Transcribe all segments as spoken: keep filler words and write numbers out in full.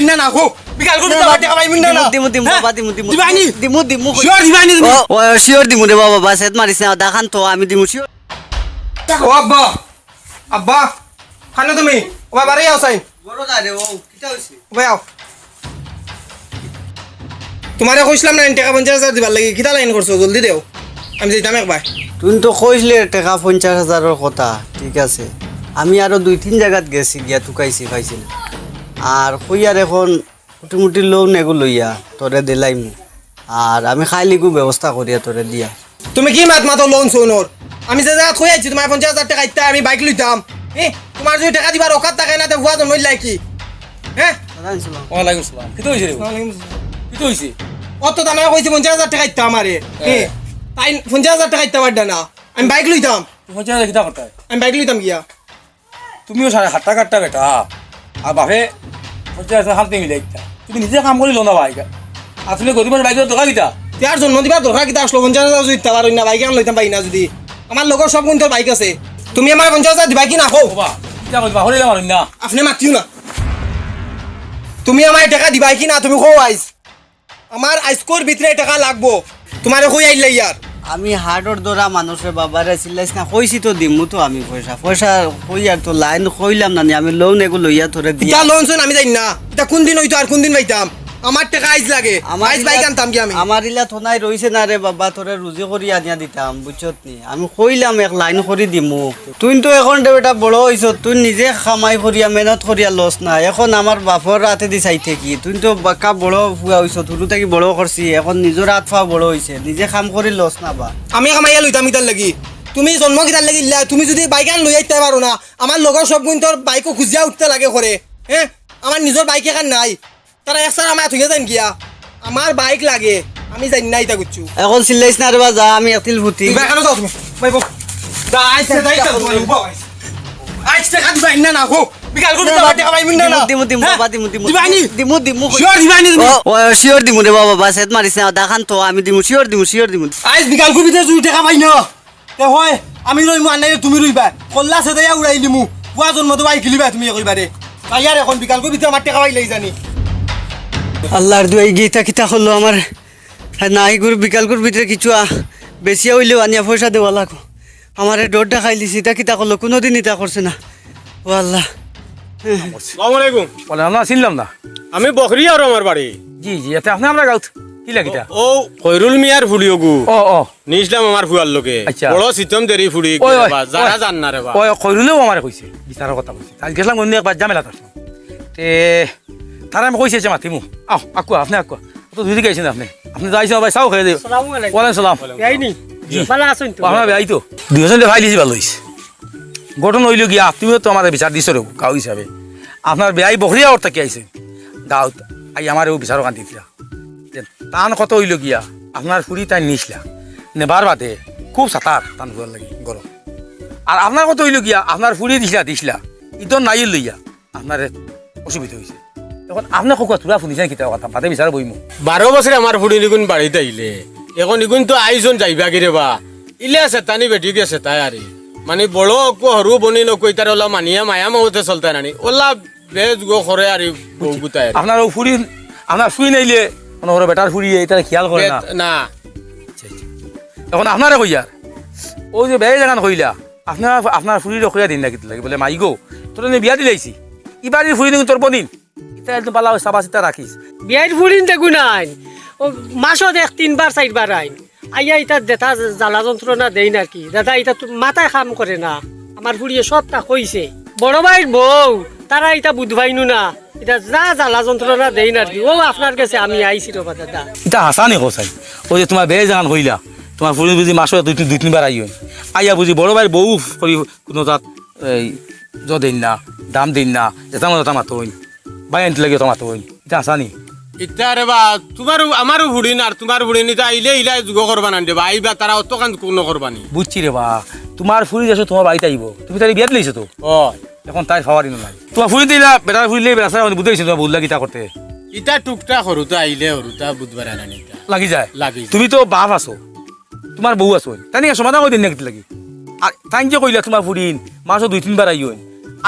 না, না, কও। বিকাল করি না, দিতাম, না, টেকা পাইমু না, না। দিমু, দিমু, হ্যাঁ? বাবা, দিমু, দিমু। দিবায়নি? দিমু, দিমু। Sure দিবায়নি তুমি? ও, ও, sure দিমু রে বাবা, বাস, এত মারিস না, দেখান তো, আমি দিমু, sure। ও আব্বা, আব্বা, কানো তুমি? ও বাবা, বারে আও চাইন। বড় না রে, ও, কিতা হইছে? ও ভাই, আও। তুমারে কইছলাম না, টেকা পঞ্চাশ হাজার দিবার লাগি, কিতা লাইন করছো? জলদি দেও, আমি যাইতাম একবার। তুই তো কইছলে টেকা পঞ্চাশ হাজারর কথা, ঠিক আছে। আমি আরো দুই তিন জাগাত গেছি, গিয়া তুকাইছি, পাইছি না। আর কইয়ার এখন মোটামুটি loan এগু লইয়া তোরে দিলাইমু। আর আমি খাইলিগু ব্যবস্থা করিয়া তোরে দিয়া। তুমি কি মাত মাতো loan সোনর? আমি যে জাগাত কই আইছি, তুমার পঞ্চাশ হাজার টেকা ইতা আমি বাইক লইতাম। এ, তুমার যদি টেকা দিবার অকাত থাকে না, তে হুয়া জন্মইলাই কি? হ্যাঁ? ওয়ালাইকুম সালাম। কিতা হইছে রে? ওয়ালাইকুম সালাম। কিতা হইছে? অত দামে কইছে পঞ্চাশ হাজার টেকা ইতা আমারে। এ, হ্যাঁ। তাই পঞ্চাশ হাজার টেকা ইতা পারডা না। আমি বাইক লইতাম। তুই পঞ্চাশ হাজার কিতা করতায়? আমি বাইক লইতাম গিয়া। তুমিও সাড়ে সাতটা কাটটা বেটা, আর বাপে পঞ্চাশ হাজার হাতে মিলে একটা। তুমি নিজে কাম করি লও না ভাই, আর তুমি গরিবের বাইকের দরকার কিতা? তে আর জন্ম দিবার দরকার কিতা আসলো? পঞ্চাশ হাজার যদি দিতা পারো না, বাইক আন লইতাম পারি না যদি। আমার লগর সব কিন্তু বাইক আছে, তুমি আমার পঞ্চাশ হাজার দিবায় কি না কও? বাবা, কিতা কইবা? হরিলাম আর না। আপনে মাতিও না। তুমি আমার টেকা দিবায় কি না? তুমি কও আইজ। আমার আইজকুর ভিতরে টেকা লাগবো, তুমারে কই আইলাই আর। আমি হার্টর দরা মানুষ রে বাবা রে, চিল্লাইস না, কইছি তো দিমু তো আমি পয়সা, পয়সা কই আর তো লাইন কইলাম না নি, আমি loan এগু লইয়া তোরে দিয়া। ইতা loan সোন আমি জানি না, ইতা কোন দিন হইতো আর কোন দিন পাইতাম, আমার টেকা আইজ লাগে, আমার আইজ ইলা-, বাইক আনতাম কি আমি? আমার ইলা থনাই রইছে না রে বাবা, তোরে রুজি করি আনিয়া দিতাম, বুঝছত নি? আমি কইলাম এক লাইন করি দিমু। তুই তো এখন দে বেটা বড় হইছ, তুই নিজে কামাই করিয়া মেহনত করিয়া লস না। এখন আমার বাপর হাতে দি চাইতে কি? তুই তো বাক্কা বড় ফুয়া হইছ, হুরু থাকি বড় করছি, এখন নিজর হাত পা বড় হইছে, নিজে কাম করি লস না বা। আমি কামাইয়া লইতাম কিতার লাগি? তুমি জন্ম কিতার লাগি ইলা? তুমি যদি বাইক আন লই আইতে পারো না, আমার লগর সব গুণ তোর বাইকও খুঁজিয়া উঠতে লাগে করে, হ্যাঁ? আমার নিজর বাইক এখান নাই। তারা এক সারা আমায় থইয়া যাইন গিয়া। আমার বাইক লাগে, আমি জানি না ইতা কিচ্ছু। এখন চিল্লাইস না রে বা, যা, আমি একতিল ফুটি। তুমি এখানে যাও তুমি। ভাই, বউ। যা, আইছে, যাই তো, তোমার বউ আইছে। আইজ টেকা দিবায় না, না, গো। বিকাল করে না, দিবা, টেকা পাইবি না, না। দিমু, দিমু, হ্যাঁ? বাবা, দিমু, দিমু। দিবায়নি? দিমু, দিমু, কই? Sure দিবায়নি তুমি? ও, ও, sure দিমু রে বাবা, বাস, এত মারিস না, দেখান তো, আমি দিমু, sure দিমু, sure দিমু। আইজ বিকাল করে যদি টেকা পাই না, তে হয়, আমি রইমু আর নাইলে তুমি রইবা। কল্লা সেদাইয়া উড়াই লিমু। পুয়া জন্ম তো ভাই গিলিবা তুমি কইবারে। তাই আর এখন বিকাল করি ভিতরে আমার টেকা পাইলাই জানি। আল্লাহর দুয়াই গিতা কিতা করলো আমার। হ্যাঁ, নাই গুরু বিকাল গুরু ভিতরে কিছু আ-, বেশিয়া হইলেও আনিয়া পয়সা দেওয়া লাগবো। আমারে ডর দেখাই দিছে, ইতা কিতা করলো? কোনোদিন ইতা করছে না। ও আল্লাহ। আসসালামু আলাইকুম। ওয়ালাইকুম আসসালাম, চিনলাম না। আমি বখরিয়া আর আমার বাড়ি। জি, জি, এতে আপনে আমরা গাউত কি লাগিতা? ও, ও খয়রুল মিয়ার ফুড়ি ওগু। ও, ও। নিছলাম আমার ফুয়ার লগে। আচ্ছা। বড় সিতম দেরি ফুড়ি ওই, ওই, বা, যারা ওই। জান না রে বা। ওই, ওই, খয়রুলেও আমারে কইছে, বিচারর কথা কইছে। তাই গেছলাম অন্য একবার ঝামেলা থাকলাম। তে, তারা আমি কইছে যে মাতিমু। আও, আকুয়া, আপনে আকুয়া। তো দুই দিকে আইছেন আপনে। আপনে তো আইছেন ভাই, চাও খেয়ে দিও। আসসালামু আলাইকুম। ওয়ালাইকুম সালাম। বেআইনি? জি। ভালা আছইন তো? ও, আমরা বেআই তো। দুইজন যে ভাই লিছি ভালো হইছে। ঘটনা হইল গিয়া, তুমিও তো আমারে বিচার দিছো রে, গাঁও হিসাবে। আপনার বেআই বখরিয়া ওর থাকি আইছে। গাঁওত আই আমারে ও বিচারও কান্দি দিলা। যে তান কত হইল গিয়া, আপনার ফুড়ি তাই নিছলা। নেবার বাদে খুব সাতার তান ফুয়ার লাগি গরম। আর আপনার কত হইল গিয়া, আপনার ফুড়ি দিছলা, দিছলা। ইতো নাই লইয়া, আপনারে অসুবিধা হইছে। এখন আপনে কউক্কা, তোরা ফুড়ি চাই কিতা কথা, বাদে বিচার বইমু। বারো বছরে আমার ফুড়ি নিগুন বাড়িত আইলে, এখন ইগুন তো আইজন যাইবা গিরে বা। ইলে আছে, তানি বেটি গেছে তাই আরে। মানে বড় অকু, হরু বনি নকু, ইতার ওলা মানিয়া মায়া মমতে চলতে নানি। ওলা বেশ গো করে আর এই বউ গুতায় আর। আপনার ও ফুড়ি, আপনার ফুড়ি নাইলে, মনে করো বেটার ফুড়ি, এটা খেয়াল করে না। বেট-, না। আচ্ছা, আচ্ছা। এখন আপনারে কইয়ার, ও যে বেড়ে জাগান কইলা, আপনার, আপনার ফুড়িরে কইয়া দিন না কিতা লাগি, বলে, "মাই গো, তোর আমি বিয়া দিলাইছি, ইবারই ফুড়ি নিগুন তোর বনিন।" ইতা একদম বালা অবস্থা, বাস ইতা রাখিস। বিয়াইর ফুড়িন দেখু নাই, ও মাসত এক তিনবার চাইরবার আইন। আইয়া ইতা দেতা জ্বালা যন্ত্রণা দেইন আর কি। দাদা, ইতা তো মাথায় কাম করে না। আমার ফুড়িয়ে সবটা কইছে। বড় ভাইর বউ, তারা ইতা বুঝবাইনু না। ইতা যা জ্বালা যন্ত্রণা দেইন আর কি। ও আপনার গেছে আমি আইছি রে বা দাদা। ইতা হাসানি কও চাই। ওই যে তোমার বেড়ে জাগান কইলা, তোমার ফুড়ি বুঝি মাসো দুই তিন, দুই তিনবার আইন। আইয়া বুঝি বড় ভাইর বউ করি কোনো জাত এই জ দেইন না, দাম দেইন না, যেতা মনে যেতা মাতো হইন। ভাই আনতে লাগে যেতা মাতো হইন। ইতা হাসানি। ইতা রে বা, তোমারও, আমারও ফুড়িন আর তোমার ফুড়িন, ইতা আইলে ইলা যুগ করবা না রে বা, আইবা তারা অত কান কোনো করবা নি। বুঝছি রে বা, তোমার ফুড়ি যাছো তোমার বাড়িত আইবো, তুমি তারে বিয়া দিলাইছো তো? ও। এখন তাইর পাওয়ার ইনো নাই। তোমার ফুড়ি দিলা, বেটার ফুড়ি লইয়া বেড়া সারা বুঝাইছো তোমার বউর লাগি ইতা করতে। ইতা টুকটা করুতা আইলে হরুতা বুধবার আনানি ইতা। লাগি যায়? লাগি যায়। তুমি তো বাপ আছো, তোমার বউ আছইন, তাই নাকি সমাধান করে দিন না কিতা লাগি? আর তাই যে কইলা তোমার ফুড়িন, মাসো দুই তিনবার আইন,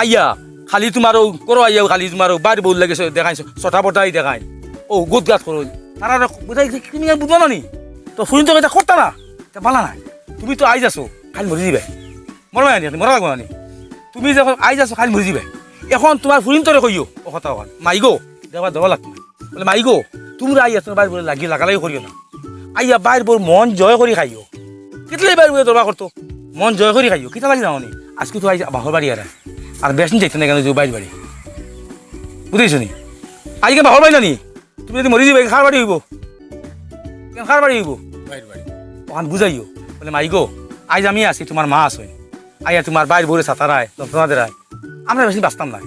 আইয়া, খালি তুমার অউ করো আইয়াউ, খালি তুমার অউ বাইর বউর লাগি দেখাইন, ছটা পর্দাই দেখাইন, অউ গুদ গাদ করো। তারারে বুঝাই, তুমি আর বুঝো না নি? তো ফুরিন্তর কথা করতা না, তা বালা নায়। তুমি তো আইজ আছো, কাইল মরি যিবায়। মরবায় না নি, মরা লাগবো না নি? তুমি যখন আইজ আছো, কাইল মরি যিবায়। অখন তুমার ফুরিন্তরে কইও, অউ কথা অখান, মাইগো, দেবা দেবা লাগতো না। বলে, "মাইগো, তুমরা আইয়া তুমার বাইর বউরে লাগি লাগালাগি করিও না। আইয়া বাইর বউর মন জয় করি খাইও।" কিতার লাগি বাইর বউরে দরবার করতো? মন জয় করি খাইও। কিতার লাগি জানো নি? আইজকু তো আইজ বাফর বাড়ি আর, আর বেশ দিন যাইতো না কেনে যে বাইর বাড়ি? বুঝছো নি? আইজ কেনে বাফর বাড়ি না নি? তুমি যদি মরি যিবায়, কার বাড়ি অইবো? কেনে কার বাড়ি অইবো? বাইর বাড়ি। অখান বুঝাইও। বলে, "মাইগো, আইজ আমি আছি, তুমার মা আছইন। আইয়া তুমার বাইর বউরে সাতারায়, যন্ত্রণা দেরায়। আমরা বেশি বাঁচতাম না।"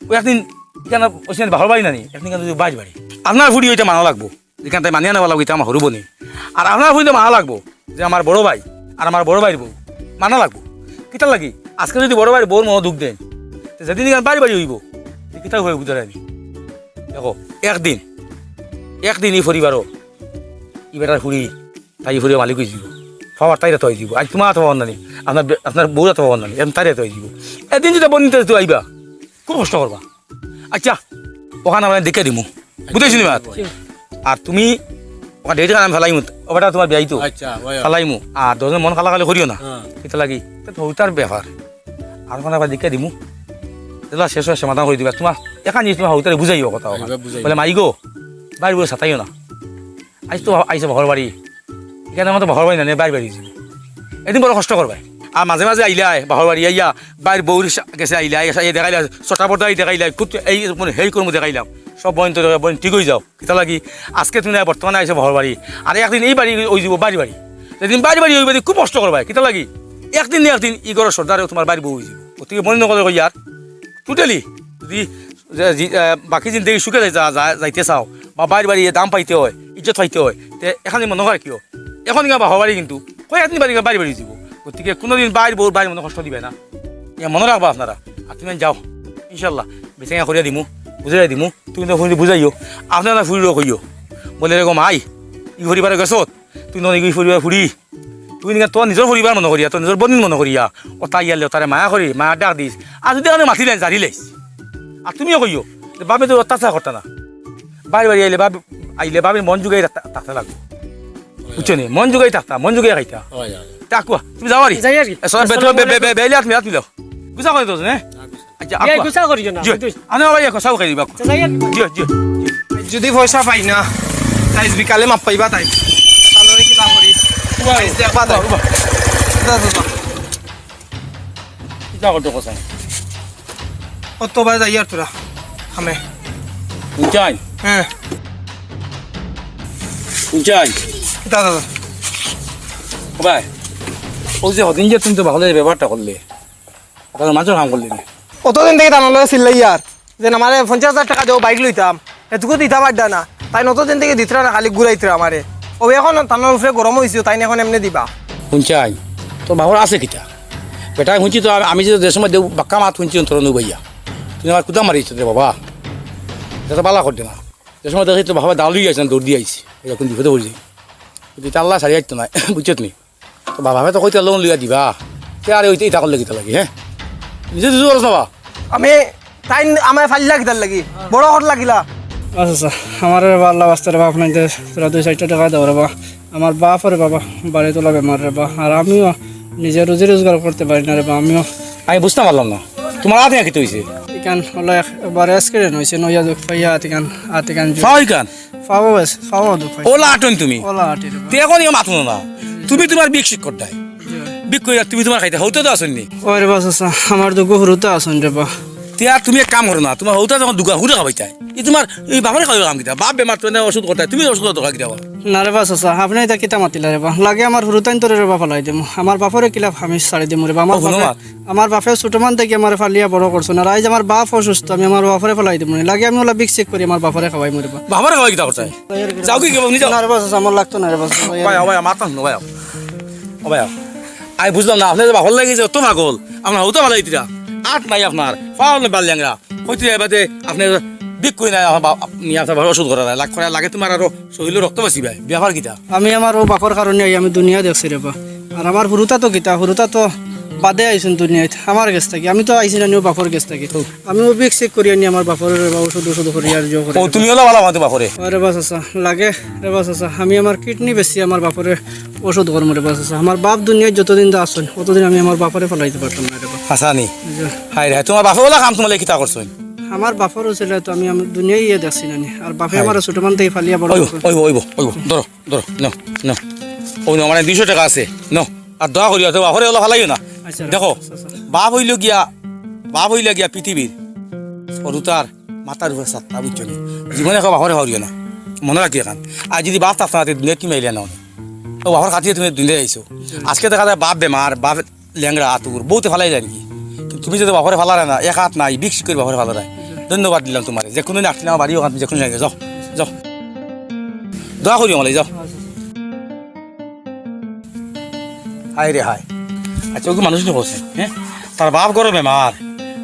অউ একদিন ইখান অইছে বাফর বাড়ি না নি, একদিন কেনে বাইর বাড়ি। আপনার ফুড়ি অইটা মানা লাগবো, যেখান তাই মানিয়া নেওয়া লাগবো, ইটা আমার হুরু বইন। আর আপনার ফুড়ি তো মানা লাগবো যে আমার বড় ভাই আর আমার বড় ভাইর বউ মানা লাগবো। কিতার লাগি? আইজকে যদি বড় ভাইর বউর মনো দুখ দেইন, তে যেদিন ইখান বাইর বাড়ি অইবো, তে কিতা অইবো বুঝারায় নি। দেখো, একদিন, একদিন ই পরিবারও, ই বেটার ফুড়ি, তাই ই পরিবারর মালিক অইযিবো। পাওয়ার তাইর আতো অইযিবো। আইজ তুমার আতো পাওয়ার না নি, আপনার বে-, আপনার বউর আতো পাওয়ার না নি, এদিন তাইর আতো অইযিবো। এদিন যদি বনিন তো আইবা, খুব কষ্ট করবা। আচ্ছা, অখান আমরা দেখিয়া দিমু। বুঝছো নি মাত? আর তুমি অখান ডেট খান আমি ফালাইমু। অউ বেটা তুমার বিয়াই তো। আচ্ছা, অয়। ফালাইমু। আর দুইজনে মন কালাকালি করিও না। হ্যাঁ। কিতার লাগি? ইটা তো হুরুতার ব্যাপার। আর অখান আবার দেখিয়া দিমু। যেলা শেষ অয় সমাধান করি দিবা। তুমার অখান জিনিস তুমার হুরুতারে বুঝাইও কথা অখান। এবার বুঝাইও। বলে, "মাইগো, বাইর বউরে সাতাইও না।" আইজ তো আইছে বাফর বাড়ি। ইখান আমার তো বাফর বাড়ি না নি, বাইর বাড়ি অইযিবো। এদিন বড় কষ্ট করবায়। আর মাঝে মাঝে আইলায় বাফর বাড়ি, আইয়া বাইর বউর সা-, গেছে আইলায়, আইয়া দেখাইলায়, ছটা পর্দাই দেখাইলায়, খুব এই মানে হেই করমু দেখাইলাম। সব বইন তো বইন ঠিক অইযাও। কিতার লাগি? আইজকে তুমি বর্তমানে আইছো বাফর বাড়ি, আর একদিন ই বাড়ি অইযিবো বাইর বাড়ি। যেদিন বাইর বাড়ি অইবো, খুব কষ্ট করবায়। কিতার লাগি? একদিন না একদিন ই ঘরর সর্দারও তুমার বাইর বউ অইযিবো। গতিকে মনে নকরে কইয়ার, totally যদি যে, জি, আহ, বাকি জিন্দেগি সুখে যাই-, যা-, যা-, যাইতে চাও, বা বাইর বাড়ি দাম পাইতে অয়, ইজ্জত পাইতে অয়, তে অখান মনো করিও। অখন ইয়া বাফর বাড়ি কিন্তু, কয় একদিন বাইর বাড়ি অইযিবো। গতিকে কুনুদিন বাইর বউর বাইর মনো কষ্ট দিবায় না। ইয়া মনো রাখবা আপনারা। আর তুমি যাও, ইনশাআল্লাহ, বেচাকেনা করিয়া দিমু, বুঝাইয়া দিমু, তুমি তো ফুড়িরে বুঝাইও, আপনারা ফুড়িরেও কইও। বলে, "এরকম আই, ই পরিবারো গেছত, তুই ননি ই পরিবারর ফুড়ি।" তুই নিকা তোর নিজর পরিবার মনো করিয়া, তোর নিজর বইন মনো করিয়া, অতা আইলে অতারে মায়া করি, মায়ার ডাক দিস। আর যদি অখানে মাতিলাইন, জারিলাইস। আর তুমিও কইও যে, "বাবে তো অত্যাচার করতা না।" বাইর বাড়ি আইলে বাফ, আইলে বাফর মন জুগাই থাকতা, থাকতা লাগবো। বুঝছো নি? মন জুগাই থাকতা, মন জুগাই খাইতা। অয়, অয়। তা আউক্কা, তুমি যাও আরি। যাই আরি। এ, সব বেতন বে-, বে-, বে-, বেইলে আত মিলাত মিলাও। গুছা করে দোষ, হ্যাঁ? আচ্ছা, এই আউক্কা। গুছা করিও না, জি। বুঝছিস? আনে বাবা, ইয়া, গুছাও খাই দিবা। আচ্ছা, যাই আরি। জি, জি, জি। যদি পয়সা পাই না, তাই বিকালে মাফ পাইবা তাই। তাহলে কিতা করি? উবা, তাই দেখবা তাই। উবা। যা, যা, যা। কিতা করতে কথা? অত বাজে যাই আর তোরা। হামে। উঞ্চাই। হ্যাঁ। উঞ্চাই। কিতা দাদা? ভাই, অউ যে হদিন যে তুমি তো বাফর লগে ব্যবহারটা করলে, তার মাঝে কাম করলে না। অতদিন থাকি তান লগে চিল্লাইয়ার, যে আমারে পঞ্চাশ হাজার টেকা দেও, বাইক লইতাম, এটুকু দিতা পারতা না। তাইন অতদিন থাকি দিতরা না, খালি ঘুরাইতরা আমারে। অউ অখন তান উপরে গরম অইছি, তাইন অখন এমনে দিবা। হুনছাই, তোর বাফর আছে কিতা? বেটা হুনছি তো, আমি, আমি যে, যে সময় দেউ বাক্কা মাত হুনছি, অন্তর নু বইয়া। তুই আমার কুদা মারিস রে বাবা। ইটা তো বালা করতে না। যে সময় দেখি তোর বাফর দাল লইয়া আইছে, দৌড় দিয়া আইছে। এরকম বিপদে পড়ি যাই। কিন্তু ইটা আল্লায় ছাড়ি যাইতো না, বুঝছত নি? তো বাফে তো কইতা লোন লইয়া দিবা। তে আরে অইতে ইটা করলে কিতা লাগি, হ্যাঁ? নিজে দুজু করছ না বা? আমি তাইন আমায় ফাইল্লা কিতার লাগি? বড় কর লাগিলা। আচ্ছা, আচ্ছা। আমারে রে বা, আল্লার ওয়াস্তে রে বা, আপনাইনতে তোরা দুই চাইরটা টেকা দেও রে বা। আমার বাফ রে বাবা, বাড়ি তোলা বেমার রে বা। আর আমিও নিজে রুজি রোজগার করতে পারি না রে বা, আমিও। আমি বুঝতাম পারলাম না। তুমার আত ইয়া কিতা অইছে? ইখান অলা এক-, একবার accident অইছে, নইয়া দুখ পাইয়া আত ইখান, আত ইখান জু-, পাও ইখান? পাও বেশ, পাও দুখ পাইছে। অলা আটইন তুমি? অলা আটি রে বা। তে অখন ইয়া মাতো না। তুমি তুমার বিক শিক করতায়। জি। বিক কইরা তুমি তুমার খাইতায়, হউতা তো আছইন নি? ওই রে বা চাচা, আমার দুগু হুরুতা আছইন রে বা। তে আর তুমি এক কাম করো না, তুমার হউতা যখন দুগু হুরুতা খাবাইতায়, ই তুমার ই বাফরে খাওয়াইবার কাম কিতা? বাফ বেমার তো এনে ওষুধ করতায়, তুমি ওষুধ দরকার কিতা বা? না রে বা চাচা, আপনে ইতা কিতা মাতিলা রে বা? লাগে আমার হুরুতাইন্তরে রে বা ফালাই দিমু। আমার বাফরে কিলা আমি ছাড়ি দিমু রে বা? আমার ও, হুনো বাফে, মা। আমার বাফে ছুটো মান থাকি আমারে ফালিয়া বড় করছইন। আর আইজ আমার বাফ অসুস্থ, আমি আমার বাফরে ফালাই দিমু নি। লাগে আমি অলা বিক শিক করি আমার বাফরে খাওয়াইমু রে বা। বাফরে খাওয়াই কিতা করতায়? যাও কি, কি, নিজে যাও। না রে বা চাচা, আমার লাগতো না রে বা চাচা। ভাই, ভাই, মাত না, ভাই। ও ভাই, আমি বুঝলাম না, আপনে যে বাফর লাগি যে অত পাগল, আপনার হউতা ফালাই দিতরা। আত নাই আপনার, পাও নাই বাল ল্যাংড়া। কইতে যাইবা যে আপনে বিক করি না, আপনার বা-, নি আপনার বাফর ওষুধ করা যায়, লাগ করা লাগে তুমার আরো শরীরো রক্ত বাঁচি ভাই, ব্যাপার কিতা? আমি আমার অউ বাফর কারণে আই, আমি দুনিয়া দেখছি রে বা। আর আমার হুরুতা তো কিতা, হুরুতা তো বাদে আইছইন দুনিয়াত আমার গেছ থাকি। আমি তো আইছি না নি অউ বাপর গেছ থাকি। আমি অউ বিষ চিষ করি আনি আমার বাপরে রে বা, ঔষধ ঔষধ করি আর জো করি। ও, তুমি অলা ভালা মাতো বাপরে? আরে বা চাচা, লাগে রে বা চাচা, আমি আমার কিডনি বেচি আমার বাপরে ঔষধ করমু রে বা চাচা। আমার বাপ দুনিয়াত যতদিন দা আছইন, অতদিন আমি আমার বাপরে ফালাইতাম পারতাম না রে বা। হাছা নি? জি। হায় রে, তুমার বাপে অলা কাম তুমার লাগি কিতা করছইন? আমার বাপর অইছিল তো আমি, আমি দুনিয়ায় ইয়া দেখছি না নি। আর বাপে হায়। আমারে ছোট মান থাকি ফালিয়া বড় অইবো, করছইন। অইবো, অইবো, অইবো। ধরো, ধরো, নেও, নেও। অউ নেও, মানে দুইশো টেকা আছে, নেও। আর দোয়া করিও, তুমার বাপরে অলা ফালাইও না। আচ্ছা, দেখো, আচ্ছা, আচ্ছা। বাপ অইলো গিয়া, বাপ অইলো গিয়া পৃথিবীর সরুতার মাথার উপরে ছাত্তা, বুঝছো নি? জীবনে কেউ বাপরে ফালাইও না, মনো রাখিও এখান। আর যুদি বাপ থাকতা না, তে দুনিয়াত তুমি আইলায় না অনে। তো বাপর খাতিরে তুমি দুনিয়াত আইছো। আজকে দেখা যায় বাপ বেমার, বাপ লেংড়া, আতুর, বউতে ফালাই যায় নাকি? কিন্তু তুমি যুদি বাপরে ফালারায় না, এক আত নাই, বিষ চিষ করি বাপরে ফালারায়। ধন্যবাদ দিলাম তুমারে। যেকুনু দিন আটকিলে আমার বাড়ি অখান, যেকুনু জাগাত যাও, যাও। দোয়া করিও আমারে, যাও। হায় রে হায়। আচ্ছা, অগু মানুষ নি কইছে, হ্যাঁ? তার বাপ ঘরো বেমার,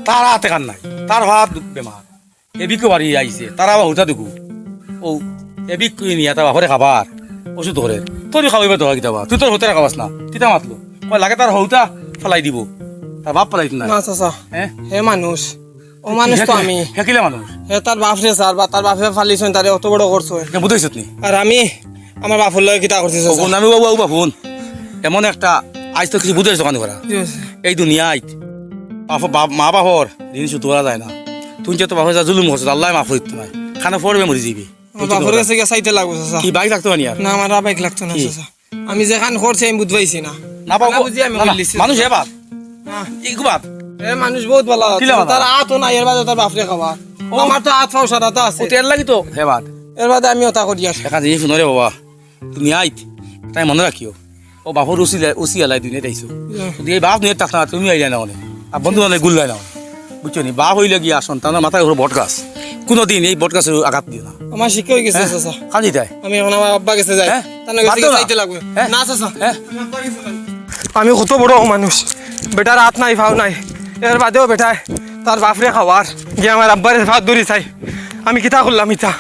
তার আত এখান নাই, তার বাপ বেমার। এ ভিক্ষু বাড়ি আইছে, তার আবার হুতা দুগু। অউ, এ ভিক্ষু নিয়া তার বাপরে খাবার, ঔষধ করের। তোরে খাওয়াইবা তো কিতা বা? তুই তোর হুতারে খাওয়াস না। কিতা মাতলো? কয় লাগে তার হুতা ফালাই দিবো। তার বাপ ফালাইতো না। না চাচা। হ্যাঁ? হে মানুষ। অউ মানুষ তো হে, আমি। হে কিলা মানুষ? হে তার বাপরে স্যার, বা তার বাপে ফালিছইন, তারে অত বড় করছইন। হে বুঝাইছত নি? আর আমি আমার বাপর লগে কিতা করছি, চাচা? অউ নামি বাবু, বাবু, বাবু। এমন একটা আইজ তো কিছু বুঝাইছ দোকান করা। জি, জি। এই দুনিয়াত বাপ, বাপ, মা বাপর ঋণ শোধ করা যায় না। তুমি যে তো বাপর যা জুলুম করছো, আল্লায় মাফ করিতো নায়। খানো পড়বে মরি যাইবে। আমার বাপর গেছে গিয়া চাইতে লাগবো, চাচা। কি বাইক লাগতো নি আর? না, আমার আর বাইক লাগতো না, কি? চাচা। আমি যেখান করছি আমি বুঝ পাইছি না। না বাবা, না বুঝি আমি না, না, কইলিছি। মানুষ এবার। না। ইগু বাদ। এ মানুষ বউত ভালা। কিলা ভালা? তার আতও নাই, এর বাদে তার বাপরে খাবার। ও। আমার তো আত পাও সারাতা আছে। ও তো এর লাগি তো হে বাদ। এর বাদে আমি অতা করি আর। দেখা যায়, শুনো রে বাবা, তুমি আইত, তাই মনো রাখিও। অউ বাপর উসিলা-, উসিয়ালায় দুনিয়াত আইছো। যুদি এই বাপ দুনিয়াত থাকতা না, তুমি আইলায় না অনে। আর বন্ধু বান্ধব গুল্লায় না অনে। বুঝছো নি? বাপ অইলো গিয়া সন্তানর মাথার উপরে বট গাছ। কুনুদিন এই বট গাছর আঘাত দিও না। আমার শিক্ষা অই গেছে, হ্যাঁ? চাচা। কাজে যায়। আমি অখন আমার আব্বার গেছে যাই। হ্যাঁ? তার গেছে বাদ দেও না। যাইতে লাগবো। হ্যাঁ? না, চাচা। হ্যাঁ? আমি আব্বার গেছে যাই। আমি কত বড় মানুষ, বেটার আত নাই, পাও নাই, এর বাদেও বেটায় তার বাপরে খাওয়ার, গিয়া আমার আব্বারে পাও ধরি চাই। আমি কিতা করলাম ইতা?